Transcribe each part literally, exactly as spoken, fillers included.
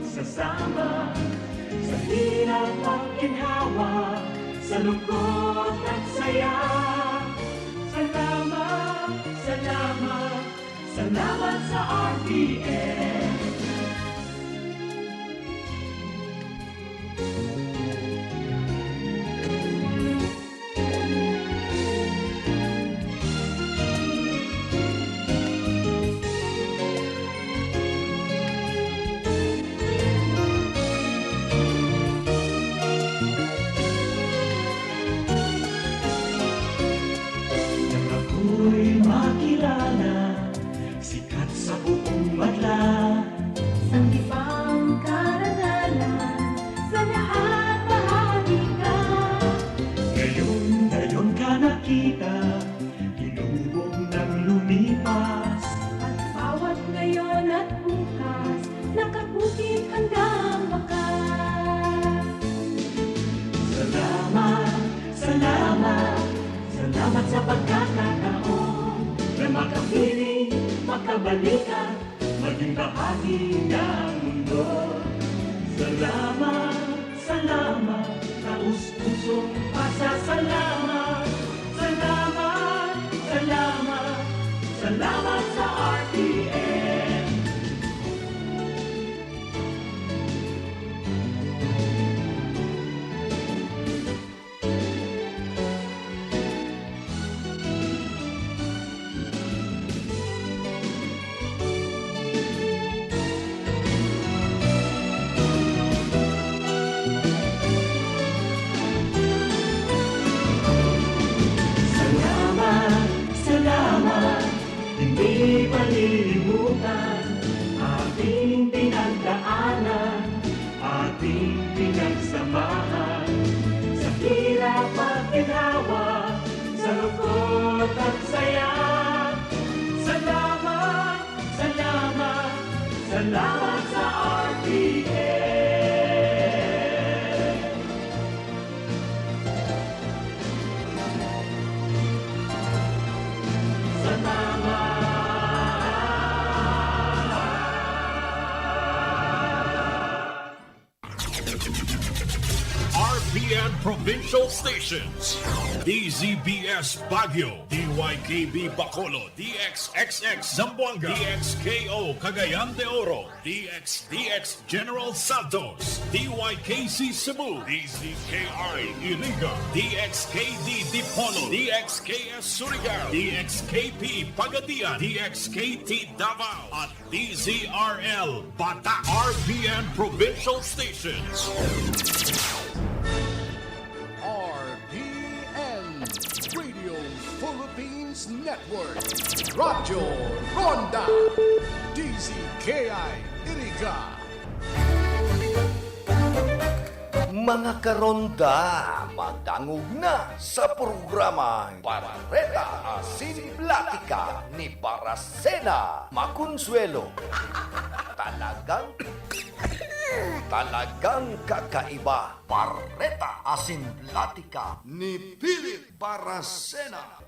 Sasama sa hirap at ginhawa, sa lungkot at saya. Salamat, salamat, salamat sa R T M. Nang ako'y makilala, sikat sa buong madla. Sanggipang karangalan, sa lahat bahagi ka. Ngayon, ngayon ka nakita, hinubog nang lumipas. At bawat ngayon at bukas, nakakukit hanggang wakas. Salamat, salamat, salamat sa pagkakataon na makapiling, makabalikan, maging bahagi ng mundo. Salamat, salamat, taos-pusong pasasalamat. Salamat, salamat, salamat sa R T M. Salamat, salamat, hindi malilimutan ating pinagdaanan, ating pinagsamahan, sa hirap at ginhawa, sa lungkot at saya. Salamat, salamat, salamat sa R T M. Salamat. R P N Provincial Stations, D Z B S Baguio, D Y K B Bacolod, D X X X Zamboanga, D X K O Cagayan de Oro, D X D X General Santos, D Y K C Cebu, D Z K I Iriga, D X K D Dipolog, D X K S Surigao, D X K P Pagadian, D X K T Davao, at D Z R L Bata. R P N Provincial Stations. R P N Radio Philippines Network, Radyo Ronda, D Z K I Iriga. Mga karonda, madangog na sa programang Bareta Asin Platika ni Barasena Maconsuelo. Talagang, talagang kakaiba. Bareta Asin Platika ni Philip Barasena.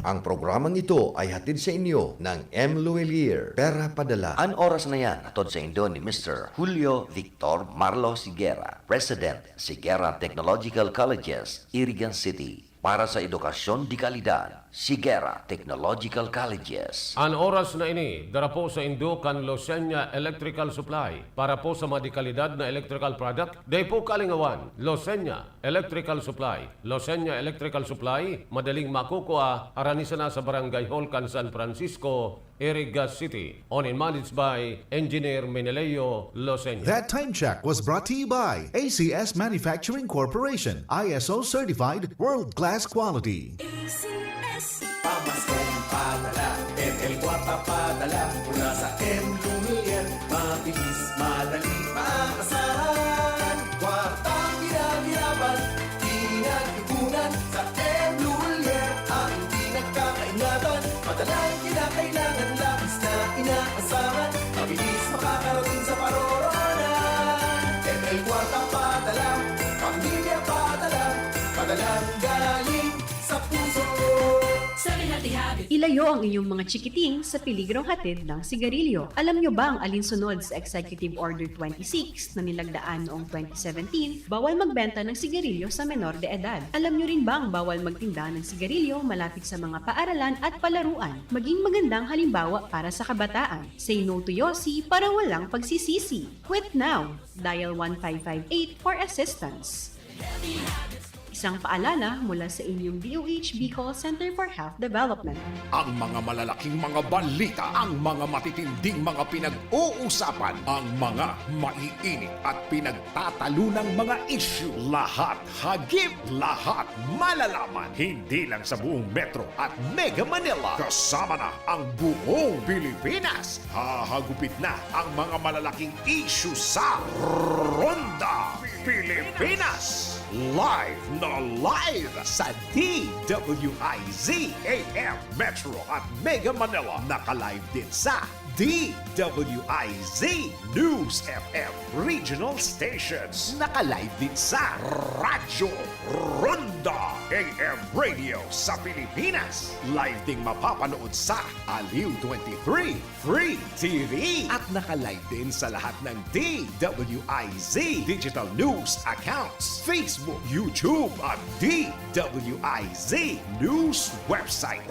Ang programang ito ay hatid sa inyo ng M Luwelier, Pera Padala. An oras na yan, hatod saindo ni Mister Julio Victor Marlo Sigera, President, Sigera Technological Colleges, Iriga City. Para sa edukasyon de kalidad, Sigera Technological Colleges. An oras na ini, dara po saindo kan Losenya Electrical Supply. Para po sa mga de kalidad na electrical product, dai po kalingawan, Losenya Electrical Supply. Losenya Electrical Supply, madaling makukua, harani sana sa Barangay Hall kan San Francisco, Iriga City. Owned and managed by Engineer Meneleo Losenya. That time check was brought to you by A C S Manufacturing Corporation, I S O certified, world-class quality. A C S. Pamaskong padala, M L Kwarta padala, mula sa M Luwelier, mabilis, madali, maasahan. Kwartang pinaghirapan, pinag-ipunan, sa M Luwelier, ang pinagkakaingatan. Padalang kinakailangan, labis na inaasahan, mabilis makakarating sa paroroonan. M L Kwarta padala, pamilya padala, padalang galing sa puso. Sa kahati-hati. Ilayo ang inyong mga chikiting sa peligrong hatid ng sigarilyo. Alam nyo bang alinsunod sa Executive Order twenty-six na nilagdaan noong twenty seventeen, bawal magbenta ng sigarilyo sa menor de edad? Alam nyo rin bang bawal magtinda ng sigarilyo malapit sa mga paaralan at palaruan? Maging magandang halimbawa para sa kabataan. Say no to Yossi para walang pagsisisi. Quit now! Dial one five five eight for assistance. Isang paalala mula sa inyong D O H Bicol Center for Health Development. Ang mga malalaking mga balita, ang mga matitinding mga pinag-uusapan, ang mga maiinit at pinagtatalunang mga issue, lahat hagip, lahat malalaman. Hindi lang sa buong Metro at Mega Manila, kasama na ang buong Pilipinas. Hahagupit na ang mga malalaking issue sa Ronda Pilipinas. Live na live sa D W I Z A M Metro at Mega Manila. Naka-live din sa D W I Z News F M Regional Stations. Naka-live din sa Radyo Ronda A M Radio sa Pilipinas. Live ding mapapanood sa Aliw twenty-three Free T V. At naka-live din sa lahat ng D W I Z digital news accounts, Facebook, YouTube, at D W I Z news website.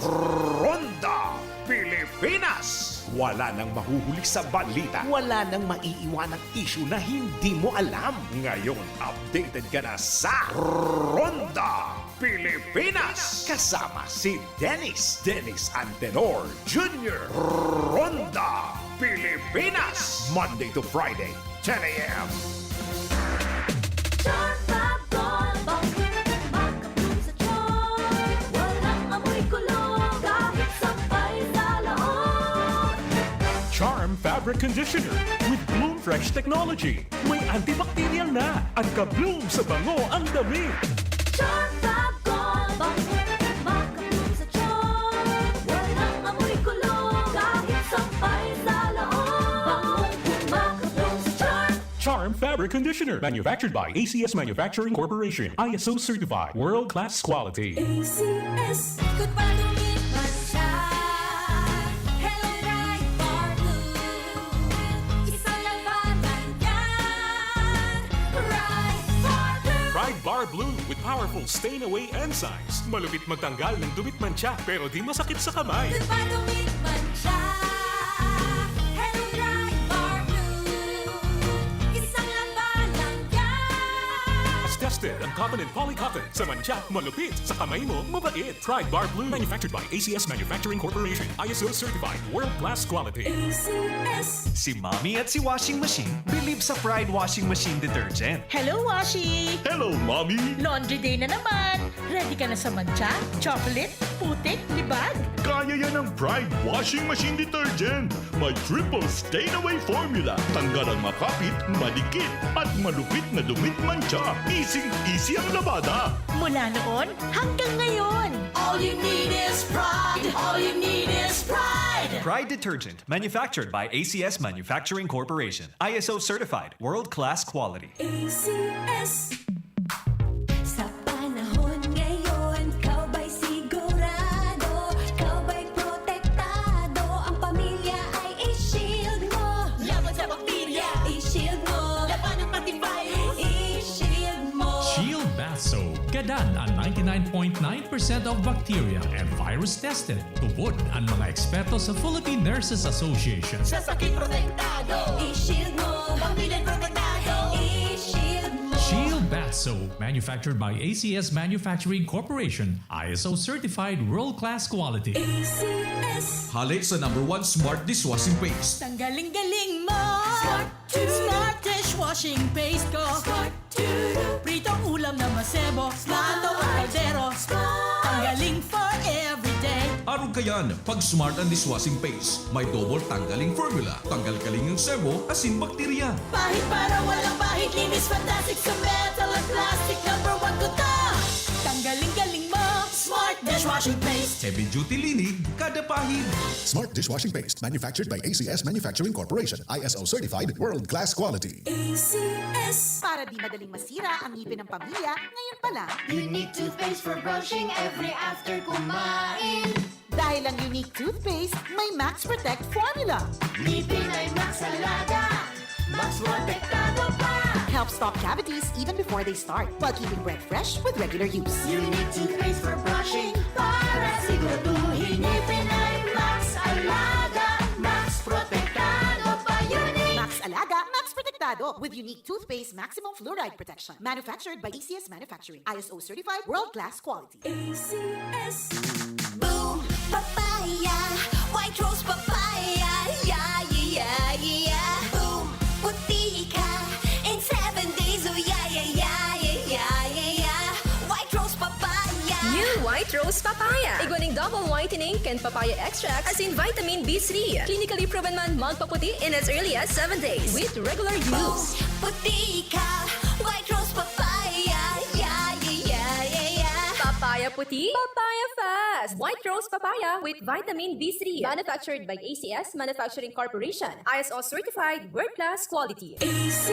Ronda Pilipinas. Wala nang mahuhuli sa balita. Wala nang maiiwanang issue na hindi mo alam. Ngayon, updated ka na sa Ronda Pilipinas. Kasama si Dennis, Dennis Antenor Junior. Ronda Pilipinas. Monday to Friday, ten a.m. Charm Fab Gold Bang Makablong sa charm Walang amoy kulong Kahit sampay sa loob Charm Fabric Conditioner with Bloom Fresh Technology. May antibacterial na at ka-bloom sa bango ang damit. Charm Fab Gold Bang Makablong sa charm Walang amoy kulong Kahit sampay sa loob Bang Makablong sa charm Charm Fabric Conditioner, manufactured by A C S Manufacturing Corporation, I S O certified, world class quality. A C S Ikot pa dumit man siya Hello Pride Bar Blue Isang labanan yan Pride Bar Blue Pride Bar Blue with powerful stain away enzymes. Malupit magtanggal ng dumit mantsa pero di masakit sa kamay. Ikot pa dumit man siya Hello Pride Bar Blue Isang labanan yan As tested ang cotton and polycotton. Sa mantsa, malupit. Sa kamay mo, mabait. Pride Bar Blue. Manufactured by A C S Manufacturing Corporation. I S O certified. World class quality. A C S Si Mommy at si Washing Machine believe sa Pride Washing Machine Detergent. Hello, Washi! Hello, Mommy! Laundry day na naman! Ready ka na sa mantsa, chocolate, putik, libag? Kaya yan ng Pride Washing Machine Detergent. May triple stain away formula. Tanggal ang makapit, madikit, at malupit na dumit mantsa. Easy-easy ang labada. Mula noon hanggang ngayon! All you need is pride All you need is pride Pride Detergent, manufactured by A C S Manufacturing Corporation. I S O certified, world class quality. A C S Sa panahon ngayon, ikaw ba'y sigurado? Ikaw ba'y protektado? Ang pamilya ay i-shield mo Laban sa bakterya, i-shield mo Laban ng pati virus, i-shield mo Shield Bath Soap. Gadan ang ninety-nine point nine percent of bacteria and virus tested. Tubod ang mga eksperto sa Philippine Nurses Association. Sa sakit protektado, i-shield mo Pamilya protektado, i-shield mo Shield Bath Soap, manufactured by A C S Manufacturing Corporation, I S O certified world-class quality. A C S Hale sa number one smart dishwashing paste. Tanggaling-galing mo! Smart to Smart dishwashing paste ko! Smart to Pritong ulam na masebo, plato at kaldero. Tanggaling for everyday. Arog kayan, pag smart ang dishwashing paste, may double tanggaling formula. Tanggal kaling ang sebo, asin bakterya. Pahid para walang pahid, linis fantastic sa metal at plastic. Number one ko to! Tanggaling-galing mo! Smart dishwashing paste. Heavy duty linig, kada pahid. Smart dishwashing paste, manufactured by A C S Manufacturing Corporation, I S O certified, world class quality. A C S Para di madaling masira ang ngipin ng pamilya, ngayon pa lang. Unique toothpaste for brushing every after kumain. Dahil ang Unique Toothpaste may Max Protect Formula. Ngipin ay Max Alaga, Max Protektado pa. Helps stop cavities even before they start, while keeping breath fresh with regular use. Unique Toothpaste for brushing, para siguraduhin ngipin ay Max Alaga, Max Protektado pa. Unique Max Alaga, Max Protektado, with Unique Toothpaste Maximum Fluoride Protection. Manufactured by A C S Manufacturing. I S O certified, world-class quality. A C S. Boom Papaya, White Rose Papaya, yeah, yeah, yeah, yeah. Boom, puti ka in seven days, oh yeah, yeah, yeah, yeah, yeah, yeah, yeah. White Rose Papaya. New White Rose Papaya. Igwa nin double whitening kan papaya extract, asin vitamin B three. Clinically proven man magpaputi in as early as seven days with regular use. Puti ka, White Rose Papaya, yeah, yeah, yeah, yeah, yeah. Papaya puti, papaya fast. White Rose Papaya with vitamin B three. Manufactured by A C S Manufacturing Corporation. I S O certified, world-class quality. A C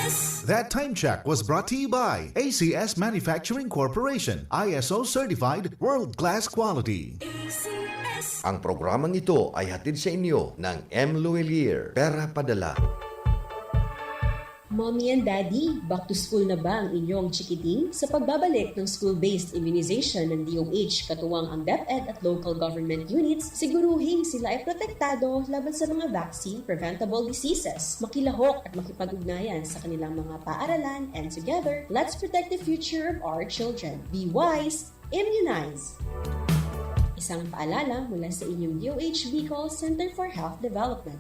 S. That time check was brought to you by A C S Manufacturing Corporation, I S O certified, world-class quality. A C S. Ang programang ito ay hatid sa inyo ng M Luwilier, Pera Padala. Mommy and Daddy, back to school na ba ang inyong chikiting? Sa pagbabalik ng school-based immunization ng D O H, katuwang ang DepEd at local government units, siguruhing sila ay protektado laban sa mga vaccine-preventable diseases. Makilahok at makipag-ugnayan sa kanilang mga paaralan, and together, let's protect the future of our children. Be wise, immunize! Isang paalala mula sa inyong D O H Bicol Center for Health Development.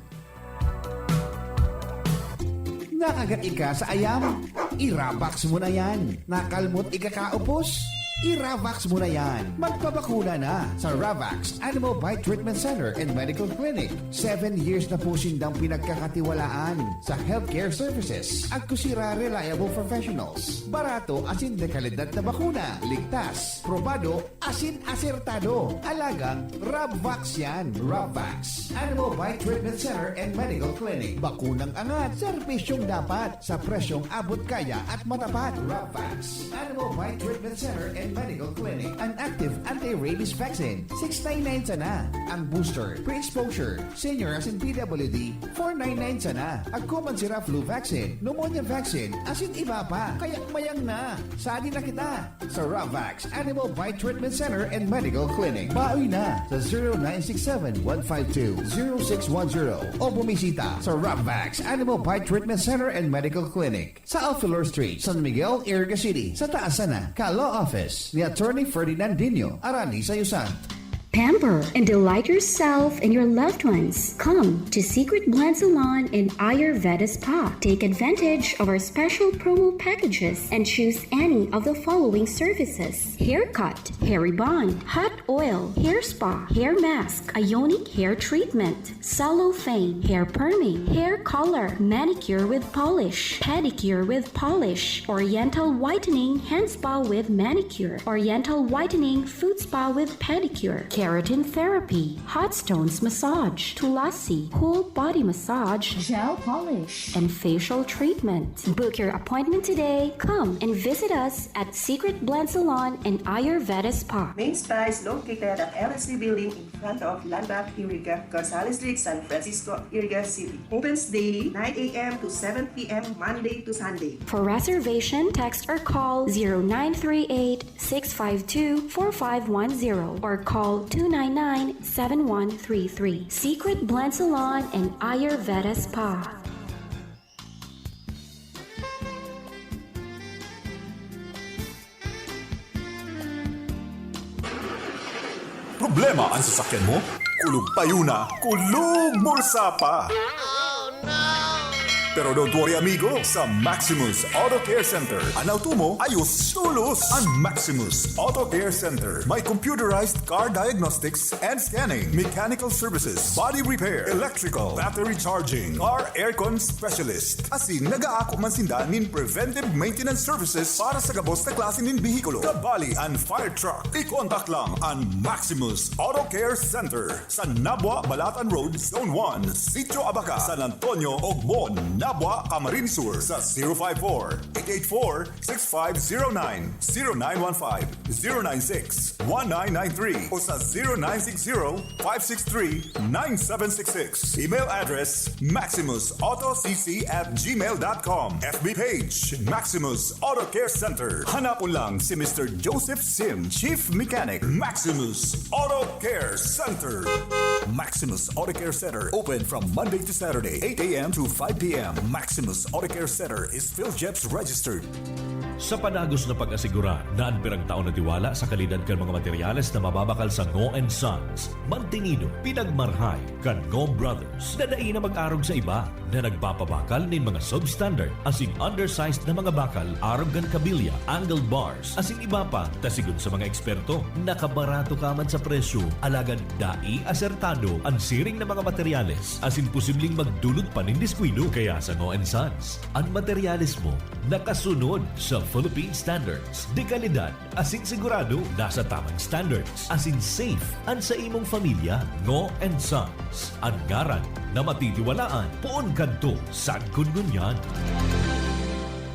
Nakagat ika sa ayam? I-Ravax mo na yan. Nakalmot ika kaupos? I-Ravax mo na yan. Magpabakuna na sa Ravax Animal Bite Treatment Center and Medical Clinic. Seven years na po sindang pinagkakatiwalaan sa healthcare services. Agko sira reliable professionals. Barato asin de kalidad na bakuna. Ligtas, probado, asin asertado. Alagang Ravax yan. Ravax Animal Bite Treatment Center and Medical Clinic. Bakunang angat, serbisyong dapat, sa presyong abot kaya at matapat. Ravax Animal Bite Treatment Center and Medical Clinic. An active anti-rabies vaccine, six nine nine sana. Ang booster, pre-exposure, senior asin P W D, four nine nine sana. Agko man sira flu vaccine, pneumonia vaccine, asin iba pa. Kaya mayang na. Sadi na kita sa Ravax Animal Bite Treatment Center and Medical Clinic. Bawi na sa zero nine six seven, one five two, zero six one zero o bumisita sa Ravax Animal Bite Treatment Center and Medical Clinic sa Alfilor Street, San Miguel, Iriga City, sa taas sana kan Law Office ni Attorney Ferdinand Dino, Arani sa Yusan. Pamper and delight yourself and your loved ones. Come to Secret Blend Salon and Ayurveda Spa. Take advantage of our special promo packages and choose any of the following services: haircut, hair rebond, hot oil, hair spa, hair mask, ionic hair treatment, cellophane, hair perming, hair color, manicure with polish, pedicure with polish, oriental whitening hand spa with manicure, oriental whitening foot spa with pedicure, keratin therapy, hot stones massage, tulasi, whole body massage, gel polish, and facial treatment. Book your appointment today. Come and visit us at Secret Blend Salon and Ayurveda Spa. Main Spa is located at L S C Building in front of Landmark Iriga, Gonzales Street, San Francisco, Iriga City. Opens daily, nine a.m. to seven p.m., Monday to Sunday. For reservation, text or call zero nine three eight, six five two, four five one zero or call two nine nine, seven one three three. Secret Blend Salon and Ayurveda Spa. Problema an sasakyan mo? Kulog payo na, kulog bulsa pa! Pero don't worry, amigo. Sa Maximus Auto Care Center, an auto mo ayos tolos. An Maximus Auto Care Center may computerized car diagnostics and scanning, mechanical services, body repair, electrical, battery charging, car aircon specialist. Asin nag-aako man sinda nin preventive maintenance services para sa gabos na klase nin behikulo, kabali an fire truck. I-contact lang an Maximus Auto Care Center sa Nabua, Balatan Road, Zone one, Sitio Abaca, San Antonio, Ogmon, Nabua, Camarines Sur, sa zero five four, eight eight four, six five zero nine, zero nine one five. zero nine six, one nine nine three o sa zero nine six zero, five six three, nine seven six six. Email address, maximus auto c c at gmail dot com. F B page, Maximus Auto Care Center. Hanapon lang si Mister Joseph Sim, Chief Mechanic, Maximus Auto Care Center. Maximus Auto Care Center, open from Monday to Saturday, eight a m to five p m. Maximus Auto Care Center is PhilGEPS registered. Sa padagos na pag-asigurar na an pirang taon na tiwala sa kalidad kan mga materyales na mababakal sa Ngo and Sons, mantinido, pinagmarhay kan Ngo Brothers na dai na mag-arog sa iba na nagpapabakal nin mga substandard asin undersized na mga bakal arog kan kabilya, angled bars, asin iba pa, ta sigon sa mga eksperto, nakabarato ka man sa presyo, alagad dai asertado an siring na mga materyales asin posibleng magdulot pa nin diskuido. Kaya sa Ngo and Sons, an materyales mo nakasunod sa Philippine standards de kalidad asin sigurado nasa tamang standards asin safe an sa imong pamilya. Ngo and Sons, an ngaran na matitiwalaan poon kadto sagkod ngunyan.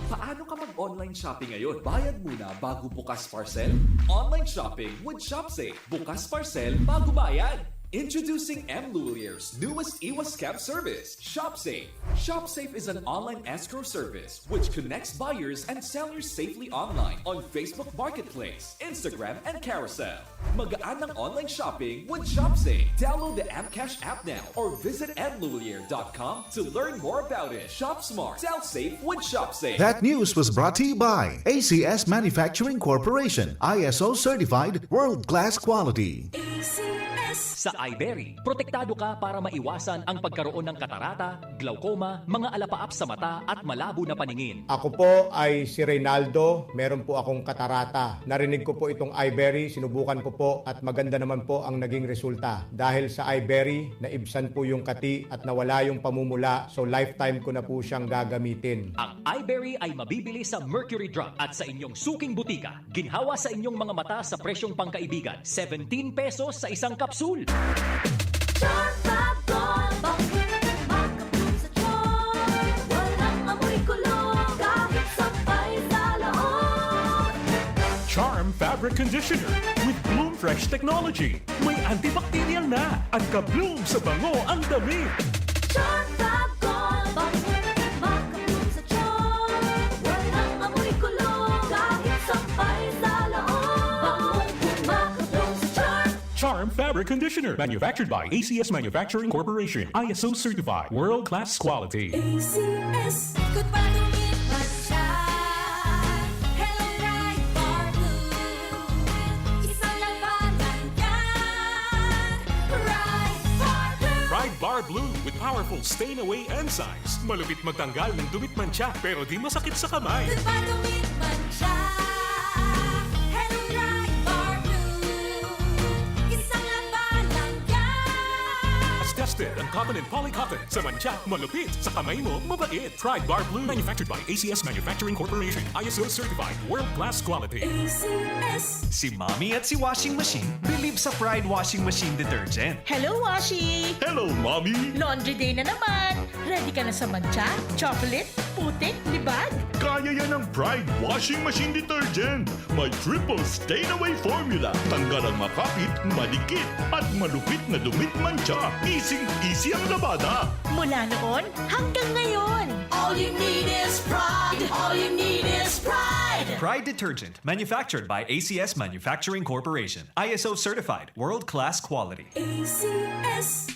Paano ka mag-online shopping ngayon? Bayad muna bago bukas parcel? Online shopping with ShopSafe. Bukas parcel bago bayad. Introducing M Lulier's newest iwas scam service, ShopSafe. ShopSafe is an online escrow service which connects buyers and sellers safely online on Facebook Marketplace, Instagram, and Carousel. Magaan ang online shopping with ShopSafe. Download the M Cash app now or visit m lulier dot com to learn more about it. Shop smart, sell safe with ShopSafe. That news was brought to you by A C S Manufacturing Corporation, I S O certified, world-class quality. A C S. Sa iBerry, protektado ka para maiwasan ang pagkaroon ng katarata, glaucoma, mga alapaap sa mata at malabo na paningin. Ako po ay si Reynaldo. Meron po akong katarata. Narinig ko po itong iBerry, sinubukan ko po at maganda naman po ang naging resulta. Dahil sa iBerry, naibsan po yung kati at nawala yung pamumula. So lifetime ko na po siyang gagamitin. Ang iBerry ay mabibili sa Mercury Drug at sa inyong suking butika. Ginhawa sa inyong mga mata sa presyong pangkaibigan, seventeen pesos sa isang kapsul. Charm Fab Gold, bangkit, makaplum sa charm. Walang amoy kulog, kahit sampay sa loob. Charm Fabric Conditioner with Bloom Fresh Technology. May antibacterial na at ka-bloom sa bango ang damit. Charm Fab Gold, bangkit, makaplum sa charm. Walang amoy kulog, kahit sampay sa loob. Bangong kumakaplum sa charm. Charm Fabric Conditioner, manufactured by A C S Manufacturing Corporation, I S O certified, world-class quality. A C S. Good pa dumit man siya. Hello, Pride Bar Blue. Isang labanan yan. Pride Bar Blue. Pride Bar Blue with powerful stain away enzymes. Malupit magtanggal ng dumit mantsa, pero di masakit sa kamay. Good pa dumit man siya. Hello, Pride Bar Blue. Isang labanan yan. As tested ang cotton and poly cotton. Sa mantsa, malupit. Sa kamay mo, mabait. Pride Bar Blue. Manufactured by A C S Manufacturing Corporation. I S O certified. World class quality. A C S. Si Mommy at si Washing Machine believe sa Pride Washing Machine Detergent. Hello, Washi! Hello, Mommy! Laundry day na naman! Ready ka na sa mantsa, chocolate, putik, libag? Kaya yan ng Pride Washing Machine Detergent. May triple stain away formula. Tanggal ang makapit, madikit, at malupit na dumit mantsa. Easy-easy ang labada. Mula noon hanggang ngayon. All you need is Pride. All you need is Pride. Pride Detergent, manufactured by A C S Manufacturing Corporation. I S O certified, world-class quality. A C S.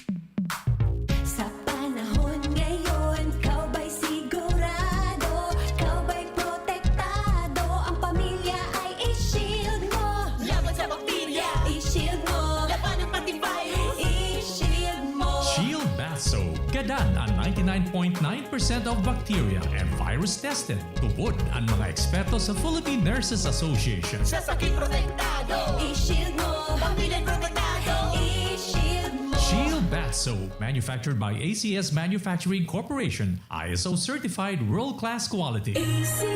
Sa panahon ngayon, ikaw ba'y sigurado? Ikaw ba'y protektado? Ang pamilya ay i-shield mo. Laban sa bakterya, i-shield mo. Labanan pati virus, i-shield mo. Shield Bath Soap. Gadan an ninety-nine point nine percent of bacteria and virus tested. Tubod an mga eksperto sa Philippine Nurses Association. Sa sakit protektado, i-shield mo. Pamilya protektado, i-shield mo. Shield Bath Soap, manufactured by A C S Manufacturing Corporation, I S O certified, world-class quality. A C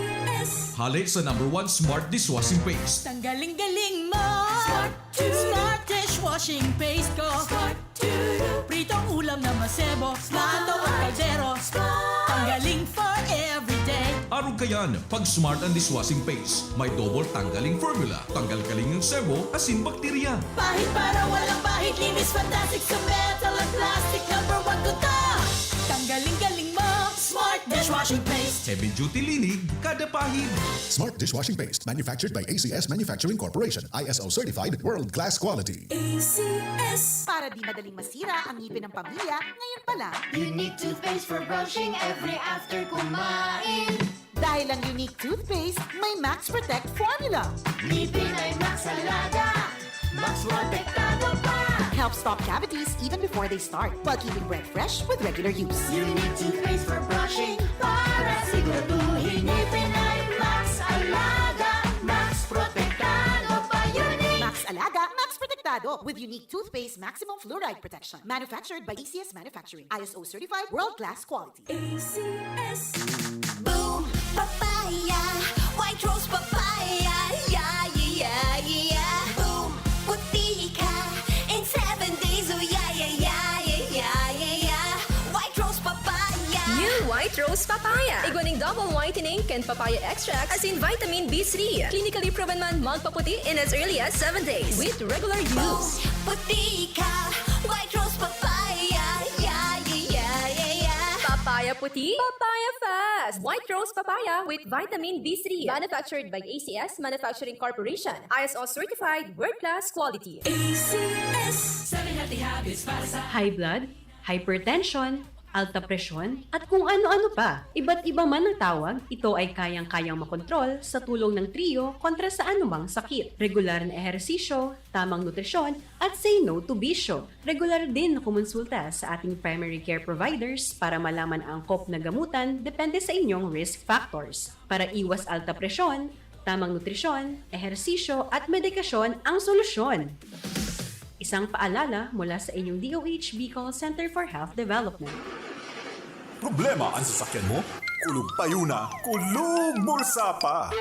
S. Hale sa number one smart dishwashing paste. Tanggaling galing mo! Smart Smart dishwashing paste ko. Smart Pritong ulam na masebo. Smart ang kaldero. Tanggaling for everyday. Arog Kaiyan, pag Smart ang dishwashing paste, may double tanggaling formula, tanggal kaling ang sebo asin bakterya. Pahid para walang bahid, linis fantastic sa metal at plastic. Number one ko to! Tanggaling galing mo, Smart dishwashing paste. Heavy duty linig, kada pahid. Smart dishwashing paste, manufactured by A C S Manufacturing Corporation, I S O certified, world class quality. A C S. Para di madaling masira ang ngipin ng pamilya, ngayon pa lang. Unique toothpaste for brushing every after kumain. Dahil ang Unique toothpaste may Max Protect formula. Ngipin ay Max Alaga, Max Protektado pa. Helps stop cavities even before they start, while keeping breath fresh with regular use. Unique toothpaste for brushing para siguraduhin ngipin ay Max Alaga, Max Protektado pa. Unique. Max Alaga, Max Protektado with Unique toothpaste maximum fluoride protection. Manufactured by A C S Manufacturing. I S O certified, world class quality. A C S. Boom Papaya, White Rose Papaya, yeah, yeah, yeah, yeah. Boom, puti ka in seven days, oh yeah, yeah, yeah, yeah, yeah, yeah, yeah. White Rose Papaya. New White Rose Papaya. Igwa nin double whitening kan papaya extract asin vitamin B three. Clinically proven man magpaputi in as early as seven days with regular use. Puti ka, White Rose Papaya, yeah, yeah, yeah, yeah, yeah. Papaya puti, papaya fast. White Rose Papaya with vitamin B three. Manufactured by A C S Manufacturing Corporation. I S O certified, world class quality. A C S. Seven healthy habits para sa high blood, hypertension, alta presyon, at kung ano-ano pa. Iba't iba man ang tawag, ito ay kayang-kayang makontrol sa tulong ng Trio kontra sa anumang sakit. Regular na ehersisyo, tamang nutrisyon, at say no to bisyo. Regular din na kumonsulta sa ating primary care providers para malaman ang angkop na gamutan depende sa inyong risk factors. Para iwas alta presyon, tamang nutrisyon, ehersisyo, at medikasyon ang solusyon. Isang paalala mula sa inyong D O H Bicol Center for Health Development. Problema an sasakyan mo? Kulog payo na, kulog bulsa pa!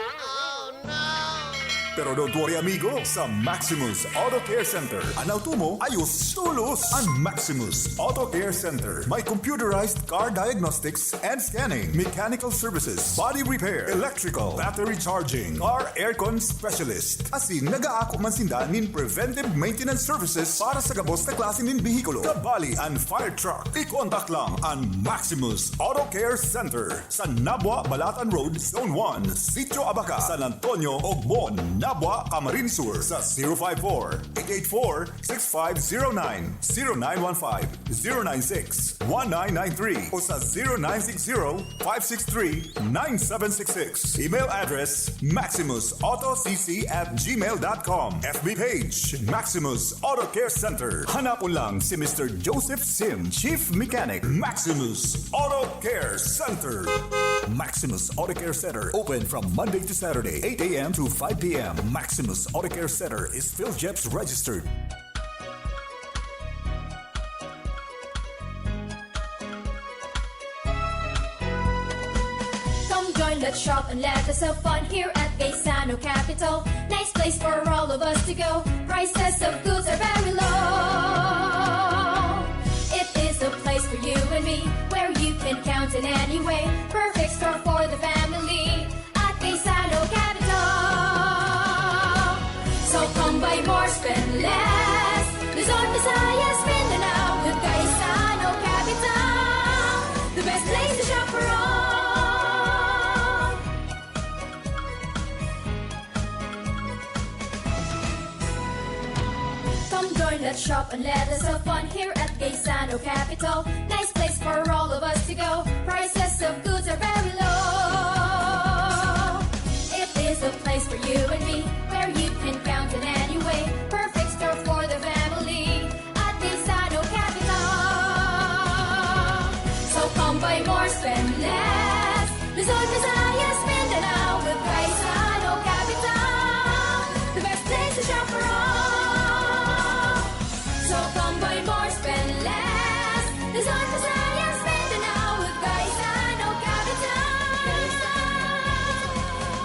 Pero don't worry, amigo. Sa Maximus Auto Care Center, an auto mo ayos tolos. An Maximus Auto Care Center may computerized car diagnostics and scanning, mechanical services, body repair, electrical, battery charging, car aircon specialist. Asin nagaako man sinda nin preventive maintenance services para sa gabos na klase nin behikulo. Kabali an fire truck. I-contact lang an Maximus Auto Care Center sa Nabua, Balatan Road, Zone one, Sitio Abaca, San Antonio, Ogmon, Nabua, Camarines Sur, sa zero five four, eight eight four, six five zero nine, zero nine one five, zero nine six, one nine nine three o sa zero nine six zero, five six three, nine seven six six. Email address, maximus auto c c at gmail dot com. F B page, Maximus Auto Care Center. Hanapon lang si Mister Joseph Sim, Chief Mechanic, Maximus Auto Care Center. Maximus Auto Care Center, open from Monday to Saturday, eight a m to five p m. Maximus Auto Care Center is PhilGEPS registered. Come join, let's shop and let us have fun here at Gaisano Capital. Nice place for all of us to go. Prices of goods are very low. It is the place for you and me, where you can count in any way. Perfect store for the family at Gaisano Capital. So come buy more, spend less. Luzon, Visayas, Mindanao, with Gaisano Capital. The best place to shop for all. Come join, let's shop and let us have fun here at Gaisano Capital. Nice place for all of us to go. Prices of goods are very low. It is the place for you and me, where you can count in any way. Perfect store for the family at Gaisano Capital. So come buy more, spend less. Luzon, Visayas, Mindanao, with Gaisano Capital. The best place to shop for all. So come buy more, spend less. Luzon, Visayas, Mindanao, with Gaisano Capital.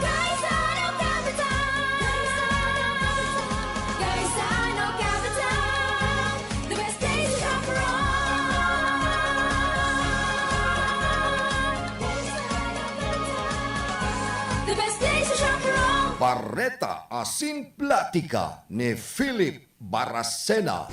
Gaisano Capital. Gaisano Capital. The best place to shop for all. Bareta asin Platika ni Philip Baracena.